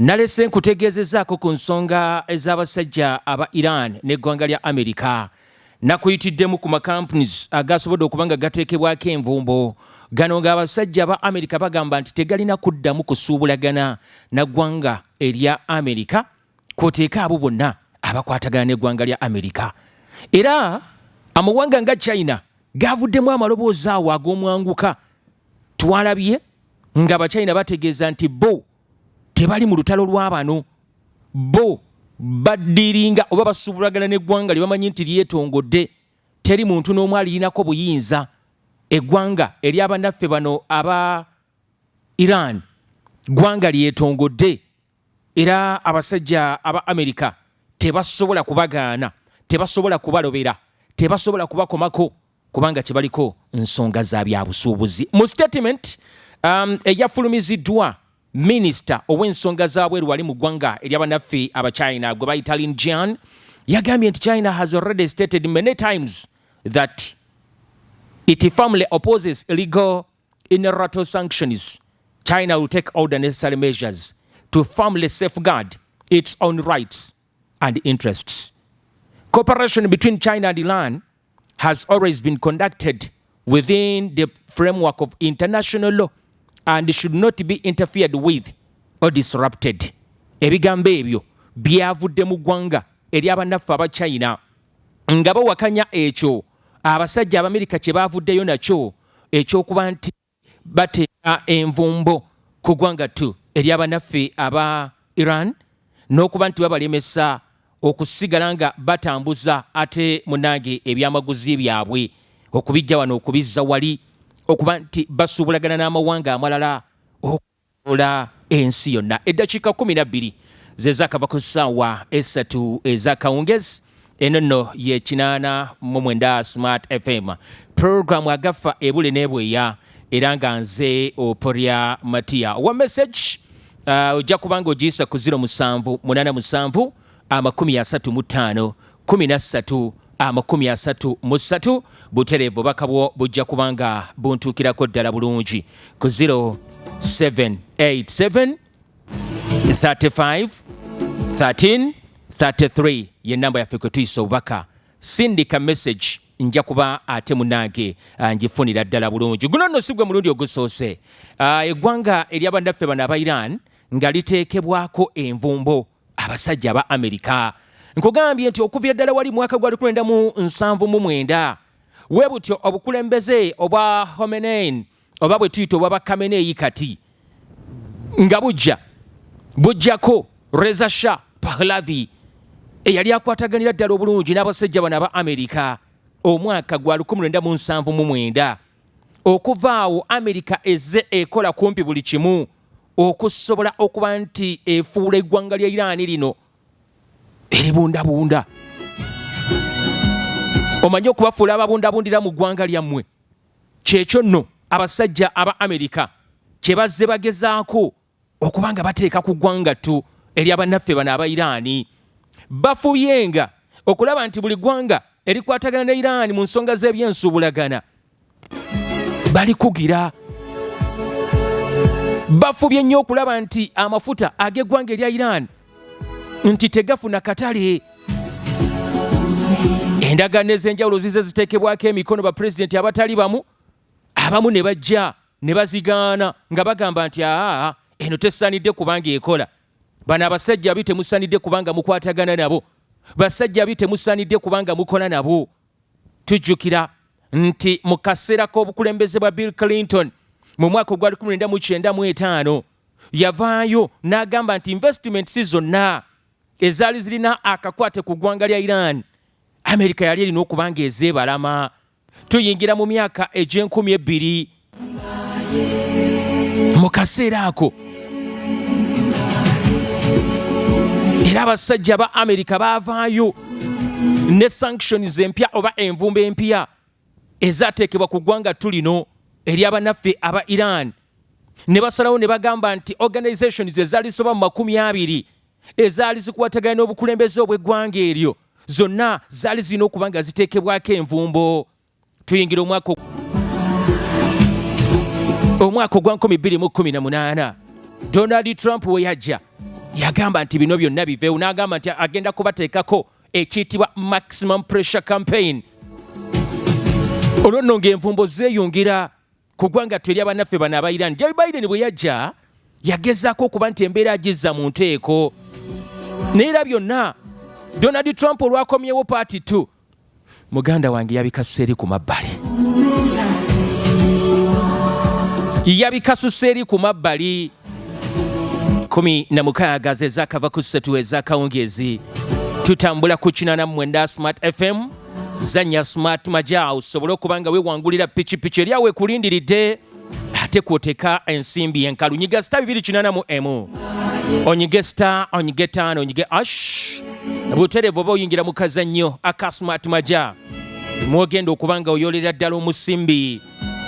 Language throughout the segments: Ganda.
Nalese nkutegeezezaako ku nsonga ez'abasajja aba Iran n'eggwanga lya Amerika. Nakuyitiddemu ku macompanies agasobodde okuba nga gateekebwako envumbo. Gano ng'abasajja aba Amerika bagamba nti tegalina kuddamu kusuubulagana na ggwanga erya Amerika kwoteeka abo bonna abakwatagana n'eggwanga lya Amerika. Era amawanga nga China gavuddemu amaloboozi awo ag'omwanguka. Twalabye nga Abachina bategeeza nti bo tebali mu lutalo lwa bano, bo baddiringa oba basuubulagana n'eggwanga lye bamanyi nti lyetongodde, teri muntu n'omu alirinako buyinza. Eggwanga ery'abannaffe bano aba Iran ggwanga lyetongodde, era abasajja aba Amerika tebasobola kubagaana, tebasobola kubalobera, tebasobola kubakomako kubanga kyebaliko nsonga za byabusuubuzi. Mu statement eyafulumiziddwa minisita ow'ensonga z'abweru wali mu ggwanga ery'abannaffe Abachina gwe bayita Lin Jian, yagambye nti China has already stated many times that it firmly opposes illegal unilateral sanctions. China will take all the necessary measures to firmly safeguard its own rights and interests. Cooperation between China and Iran has always been conducted within the framework of international law and should not be interfered with or disrupted. Ebigambo ebyo byavudde mu ggwanga ery'abannaffe aba China nga bawakanya ekyo abasajja Abamerika kye baavuddeyo nakyo ekyokuba nti bateeka envumbo ku ggwanga ttu ery'abannaffe aba Iran n'okuba nti babalemesa okusigala nga batambuza ate munange ebyamaguzi byabwe okubijja wano okubizza wali, okuba nti basuubulagana n'amawanga amalala ola ensi yonna. Eddakiika 12 ze zaakava ku ssaawa 3 ez'akawungezi. Eno nno ye 89 Smart FM, puroguramu agafa ebule n'ebweya, era nga nze Oporia Matia. Wa message ojja kubanga ogiyisa ku 07 87 35 13 33 butereevu. Obubaka bwo bujja kubanga buntuukirako ddala bulungi ku 0787 35 13 33 ye namba yaffe kwe tuyisa obubaka. Sindika message, nja kuba ate munange ngifunira ddala bulungi. Guno nno si gwe mulundi ogusoose eggwanga ery'abannaffe bano aba Iran nga liteekebwako envumbo abasajja aba Amerika. Nkugambye nti okuviira ddala wali mwaka gwa 1979 we butyo obukulembeze obwa Khomeini oba bwe tuyita obwa Bakameneyi kati nga bujja bujjako Reza Shah Pahlavi eyali akwataganira ddala obulungi n'abasajja bano aba Amerika omwaka gwa 1979. Okuva awo Amerika ezze ekola kumpi buli kimu okusobola okuba nti efuula eggwanga lya Iran lino eribundabunda. Omanyi okubafuula ababundabundira mu ggwanga lyammwe, kyekyo nno abasajja aba Amerika kye bazze bagezaako okuba nga bateeka ku ggwanga ttu ery'abannaffe bano aba Iran. Bafuyenga okulaba nti buli ggwanga erikwatagana ne Iran mu nsonga z'ebyensuubulagana balikugira. Bafubye nnyo okulaba nti amafuta ag'eggwanga erya Iran nti tegafuna katale. Endagaano ez'enjawulo zize ziteekebwako emikono bapulezidenti abatali bamu, abamu ne bajja ne bazigaana nga bagamba nti aa eno tesaanidde kubanga ekola. Bano abasajja bi temusaanidde kubanga mukwatagana nabo, basajja bi temusaanidde kubanga mukola nabo. Tujjukira nti mu kaseera k'obukulembeze bwa Bill Clinton mu mwaka ogwa 1995 yavaayo n'agamba nti investments zonna ezaali zirina akakwate ku ggwanga lya Iran, Amerika yali erina okuba nga ezeebalama. Tuyingira mu myaka egy'enkumi ebbiri. Mu kaseera ako era abasajja ba Amerika baavaayo ne sanctions empya oba envumbo empya ezateekebwa ku ggwanga ttu lino ery'abannaffe aba Iran, ne basalawo ne bagamba nti organizations ezaali zisoba mu 20 ezaali zikwatagana n'obukulembeze obw'eggwanga eryo zonna zaali zirina okuba nga ziteekebwako envumbo. Tuyingira omwaka ogwa 2018 Donald Trump we yajja Yagamba nti bino byonna biveewo, n'agamba nti agenda kubateekako ekiyitibwa maximum pressure campaign. Olwo nno ng'envumbo zeeyongera ku ggwanga ttu eri abannaffe bano aba Iran. Joe Biden bwe yajja yagezaako okuba nti embeera agizza mu nteeko, naye era byonna Donald Trump olwakomyewo paati 2, muganda wange yabikasusa eri ku mabbali, yabikasusa eri ku mabbali. 16 zezakava ku 3 ezakawungeezi, tutambula ku 89 Smart FM. Zanya Smart Maja osobole okuba nga wewangulira pikipiki eri awo ekulindiridde, ate kwoteka ensimbi enkalu. Nyiga star 281, onyige star, onyige 5, onyige ash butereevu, oba oyingira mu kazannyo aka Smart Maja mwogenda okuba nga oyolera ddala omusimbi.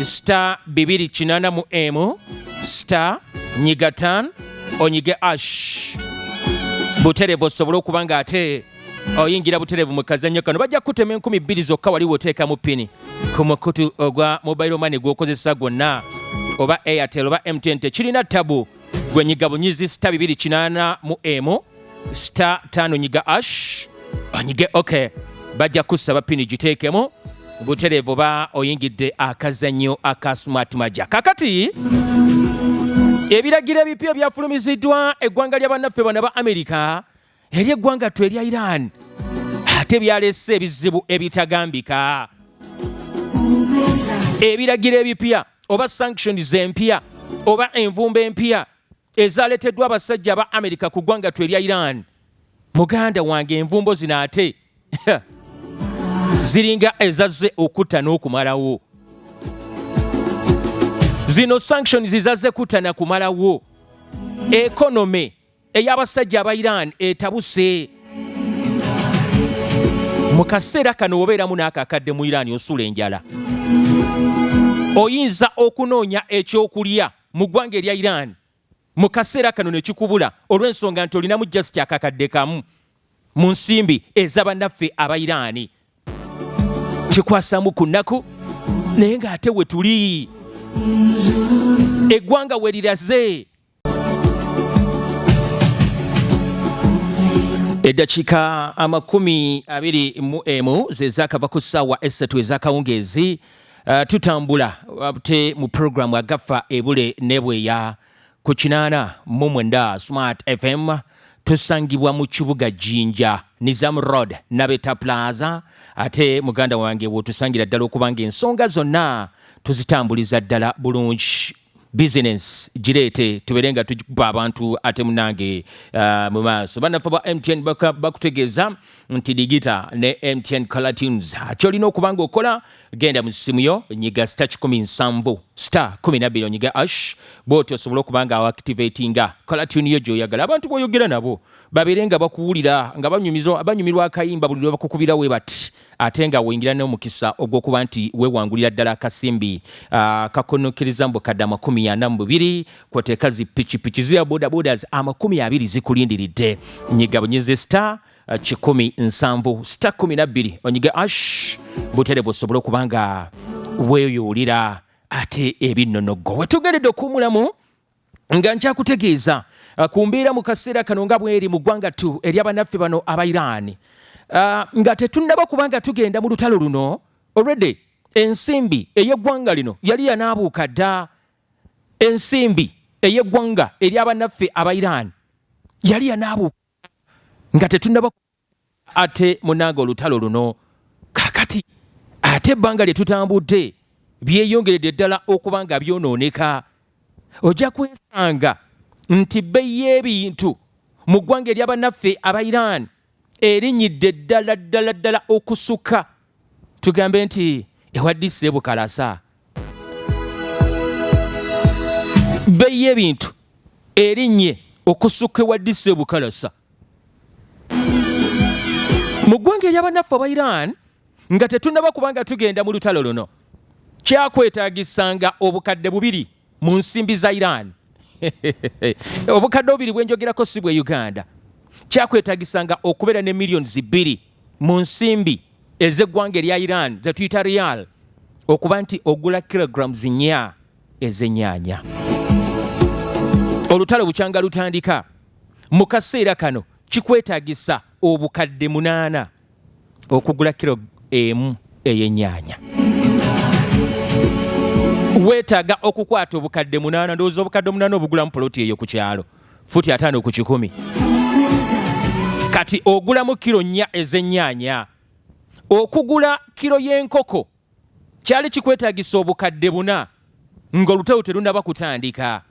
Star 281 star, nyiga 5, onyige ash butereevu, osobole okuba nga ate oyingira butereevu mu kazannyo kano. Bajja kukutema 2000 zokka wali woteekamu pini ku mukutu ogwa mobile money gw'okozesa gwonna, oba Airtel oba MTN, tekirina tabu. Gwe nyiga bunyizi star 281 star 5, nyiga ash, onyige ok. Bajja kusaba pini, giteekemu butereevu, oba oyingidde akazannyo aka Smart Maja. Kakati ebiragiro ebipya byafulumiziddwa eggwanga lya bannaffe bano ba Amerika eri eggwanga ttu erya Iran, ate byalese ebizibu ebitagambika. Ebiragiro ebipya oba sanctions empya oba envumbo empya ezaleeteddwa abasajja aba Amerika ku ggwanga ttu erya Iran, muganda wange, envumbo zino ate ziringa ezazze okutta n'okumalawo. Zino sanctions zazze kutta na kumalawo. Economy ey'abasajja aba Iran etabuse mu kaseera kano. Obeeramu n'akakadde mu Iran, osula enjala. Oyinza okunoonya ekyokulya mu ggwanga erya Iran mu kaseera kano ne kikubula, olw'ensonga nti olinamu just akakadde kamu mu nsimbi ez'abannaffe aba Iran. Kikwasamu ku nnaku, naye ng'ate we tuli eggwanga we liraze. Eddakiika 21 ze zaakava ku ssaawa 3 ez'akawungeezi. Tutambula te mu puroguramu agafa ebule nebweya ku 89 Smart FM. Tusangibwa mu kibuga Jinja, Nizam Road, Nabeta Plaza. Ate muganda wange, wotusangira ddala okuba nga ensonga zonna tuzitambuliza ddala bulungi. Business gireete, tubeere nga tukuba abantu. Ate munange, mu maaso bannaffe ba MTN bakutegeeza nti digita ne MTN Caller Tunes. Kyolina okuba nga okola, genda mu ssimu yo, nyiga star 170 star 12, onyiga ash bwoti, osobole okuba nga activatinga caller tune yo gy'oyagala. Abantu b'oyogera nabo babeere nga bakuwulira, nga banyumirwa akayimba buli lwe bakukubira we bati, ate nga weyingira n'omukisa ogw'okuba nti weewangulira ddala akasimbi kakonokkereza mbu kadde 42, kwoteeka zi pikipiki zira boda bodas 20 zikulindiridde. Nyiga bunyizi star 170 star 12, onyige ash buterevu, osobole okuba nga weeyuulira ate ebinnonogo. Wetugendedde okuwumulamu nga nkyakutegeeza ku mbeera mu kaseera kano nga bweri mu ggwanga ttu ery'abannaffe bano aba Iran. Nga tetunnaba kuba nga tugenda mu lutalo luno, already ensimbi ey'eggwanga lino yali yanaabuuka dda. Ensimbi ey'eggwanga ery'abannaffe aba Iran yali yanaabuuka nga tetunnaba ate munange olutalo luno. Kakati ate ebbanga lye tutambudde byeyongeredde ddala okuba nga byonooneka. Ojja kwesanga nti bbeeyi y'ebintu mu ggwanga ery'abannaffe aba Iran erinnyidde ddala ddala ddala okusukka, tugambe nti ewa DC Bukalasa bbeeyi y'ebintu erinnye okusukka ewa DC Bukalasa mu ggwanga ery'abannaffe aba Iran. Nga tetunnaba kubanga tugenda mu lutalo luno, kyakwetaagisanga 2000 mu nsimbi za Iran. 2000 bwenjogerako si bwe Uganda. Kyakwetaagisanga okubeera ne 2 million mu nsimbi ez'eggwanga erya Iran ze tuyita rial, okuba nti ogula kilograms 4 ez'ennyaanya. Olutalo bukyanga lutandika. Mu kaseera kano kikwetaagisa obukadde 8 okugula kiro emu ey'ennyaanya. Weetaaga okukwata obukadde 8. Ndowooza obukadde 8 obugulamu poloti eyo ku kyalo, futi 50 ku 100. Kati ogulamu kiro 4 ez'ennyaanya. Okugula kiro y'enkoko kyali kikwetaagisa obukadde 4 ng'olutalo terunaba kutandika.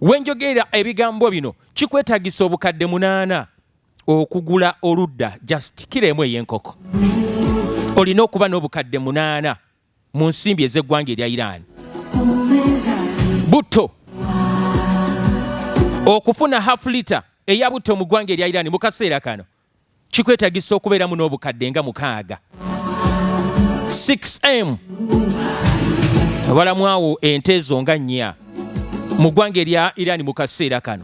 Wenjogerera ebigambo bino, kikwetaagisa obukadde 8 okugula oludda just kiro emu ey'enkoko. Olina okuba n'obukadde 8 mu nsimbi ez'eggwanga erya Iran. Butto, okufuna half liter eya butto mu ggwanga erya Iran mu kaseera kano kikwetagisa okubeeramu n'obukadde nga 6, 6M. Obalamu awo ente ezo nga 4 mu ggwanga erya Iran mu kaseera kano,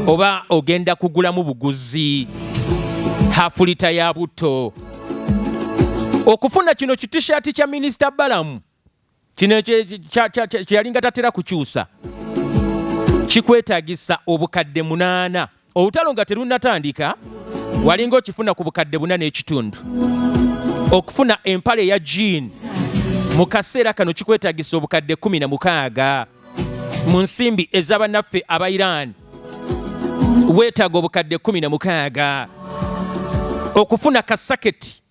oba ogenda kugulamu buguzi half liter ya butto. Okufuna kino kitishaati kya Minisita Balamu kino kyeyalinga tatera kukyusa, kikwetagisa obukadde 8. Olutalo nga terunnatandika walinga okifuna ku bukadde 4.5. Okufuna empale eya jean mu kaseera kano kikwetagisa obukadde 16 mu nsimbi ez'abannaffe aba Iran. Weetaaga obukadde 16 okufuna kasaketi,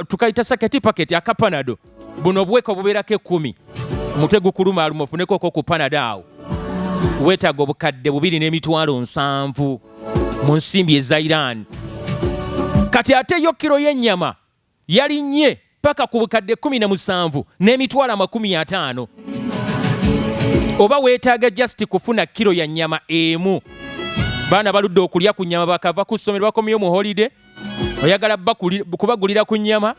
tukayita saketi paketi aka Panado, buno obuweka obubeerako 10. Omutwe gukuluma aluma, ofuneko ku Panado awo, weetaaga obukadde 2 n'emitwalo 70 mu nsimbi eza Iran. Kati ate yo kiro y'ennyama yalinnye paka ku bukadde 17 n'emitwalo 50. Oba weetaaga just kufuna kiro ya nnyama emu, baana baludde okulya ku nnyama, bakava ku ssomero, bakomyewo mu holiday, oyagala kubagulira ku nnyama,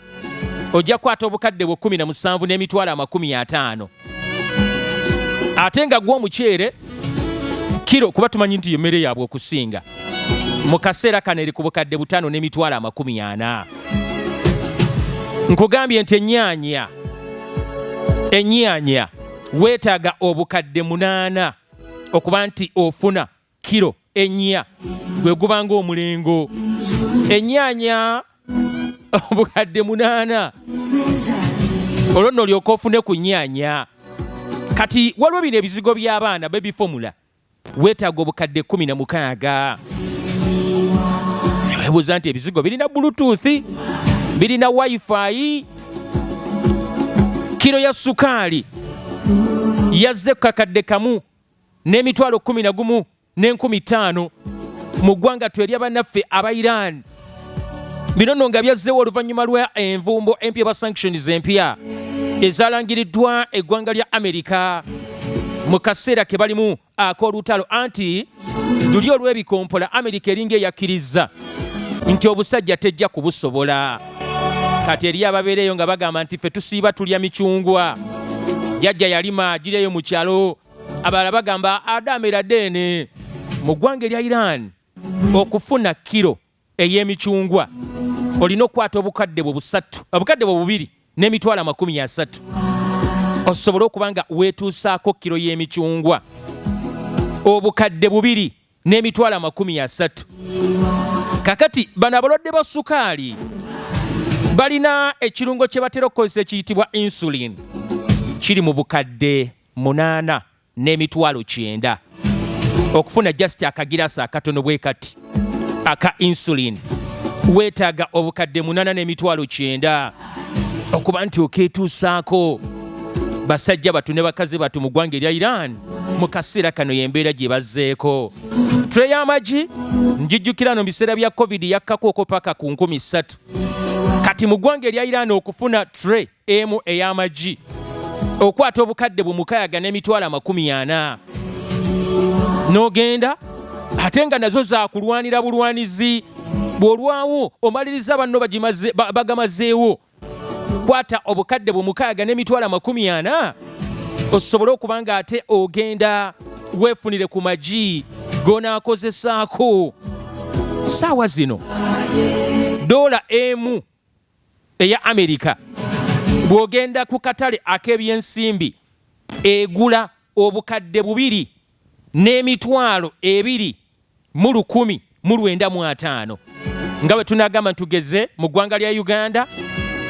ojja kukwata obukadde bwe 17 n'emitwalo 50. Ate nga gwe omuceere kiro, kuba tumanyi nti emmere yaabwe okusinga mu kaseera kano eri ku bukadde 5 n'emitwalo 40. Nkugambye nti ennyaanya weetaaga obukadde 8 okuba nti ofuna kiro 4, gwe gubanga omulengo. Ennyaanya obukadde 8, olwo nno olyoka ofune ku nnyaanya. Kati waliwo bino ebizigo by'abaana, baby formula, weetaaga obukadde 16. Weebuuza nti ebizigo birina Bluetooth, birina WiFi? Kiro ya sukaali yazze ku kakadde 1 n'emitwalo 11 n'enkumi 5 mu ggwanga twe bannaffe aba Iran. Bino nno nga byazzeewo oluvannyuma lwa envumbo empya ba sanctions empya ezalangiriddwa eggwanga lya Amerika mu kaseera ke balimu ak'olutalo, anti luli olw'ebikompola Amerika eringa eyakkiriza nti obusajja tejja kubusobola. Kati eri ababeereeyo nga bagamba nti ffe tusiiba tulya micungwa, jjajja yalima agireyo mu kyalo, abalala bagamba adamera deene. Mu ggwanga erya Iran, okufuna kiro ey'emicungwa olina okukwata obukadde bwe busatu, obukadde bwe 2 n'emitwalo 30, osobole okuba nga weetuusaako kiro y'emicungwa, obukadde 2 n'emitwalo 30. Kakati bano abalwadde ba sukaali balina ekirungo kye batera okukozesa ekiyitibwa insulin, kiri mu bukadde 8 n'emitwalo 90 okufuna just akagirasi akatono bwe kati aka insulin. Weetaaga obukadde 8 n'emitwalo 90 okuba nti okeetuusaako. Basajja batu ne bakazi batu mu ggwanga erya Iran mu kaseera kano y'embeera gye bazzeeko. Tray y'amagi, njijjukira no mu biseera bya COVID yakkakooko paka ku 3000. Kati mu ggwanga erya Iran okufuna tray emu ey'amagi okwata obukadde bwe 6 n'emitwalo 40 n'ogenda, ate nga nazo zakulwanira bulwanizi. Bw'olwawo omaliriza banno bagamazeewo. Kwata obukadde bwe 6 n'emitwalo 40 osobole okuba nga ate ogenda weefunire ku magi g'onaakozesaako. Saawa zino doola emu eya Amerika bw'ogenda ku katale ak'ebyensimbi egula obukadde 2 n'emitwalo 2. mu 1950, nga bwe tunagamba ntugeze mu ggwanga lya Uganda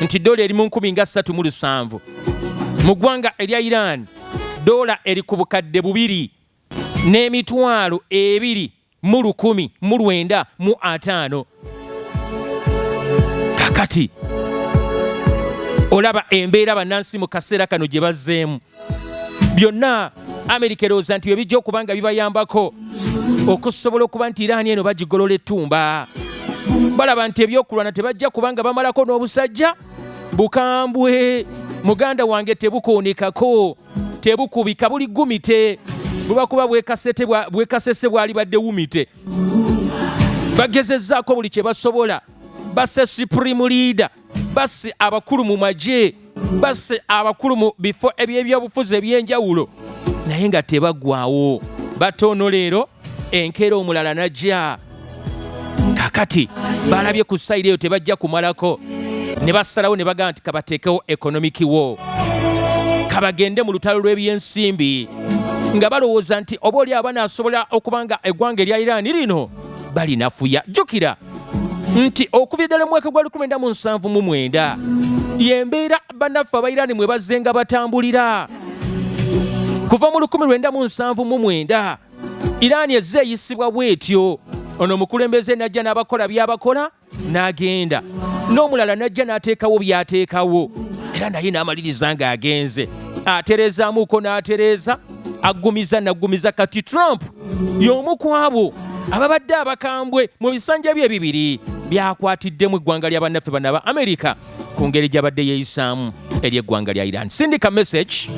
nti dola eri mu 1037, mu ggwanga erya Iran dola eri ku 2,201,950. Kakati olaba embeera bannansi mu kaseera kano gye bazzeemu. Byonna Amerika erowooza nti bye bijja okuba nga bibayambako okusobola okuba nti Iraani eno bagigolola ettumba. Balaba nti ebyokulwana tebajja kubanga bamalako n'obusajja bukambwe. Muganda wange, tebukoonekako, tebukubika, buli gumite bubakuba bwekasese bwalibadde wumite. Bagezezzaako buli kye basobola, basse supreme leader, basse abakulu mu magye, basse abakulu mu bifo ebyebyobufuzi ebyenjawulo, naye nga tebaggwawo. Batono leero, enkeera omulala najja. Kakati balabye ku sayiri eyo tebajja kumalako, ne basalawo ne bagamba nti kabateekewo economic war, kabagende mu lutalo lw'ebyensimbi, nga balowooza nti oba oli abanaasobola okuba nga eggwanga erya Iran lino balinafuya. Jjukira nti okuva ddala mu mwaka gwa 1979 yembeera bannaffe aba Iran mwe bazzenga batambulira. Kuva mu 1979 Iran ezze eyisibwa bw'etyo. Ono omukulembeze najja n'abakola by'abakola n'agenda, n'omulala najja n'ateekawo by'ateekawo, era naye n'amaliriza ng'agenze atereezaamuuko n'atereeza, aggumiza n'aggumiza. Kati Trump y'omu ku abo ababadde abakambwe mu bisanja bye bibiri byakwatiddemu eggwanga lya bannaffe bano aba Amerika ku ngeri gy'abadde yeeyisaamu eri eggwanga lya Iran. Sindika message.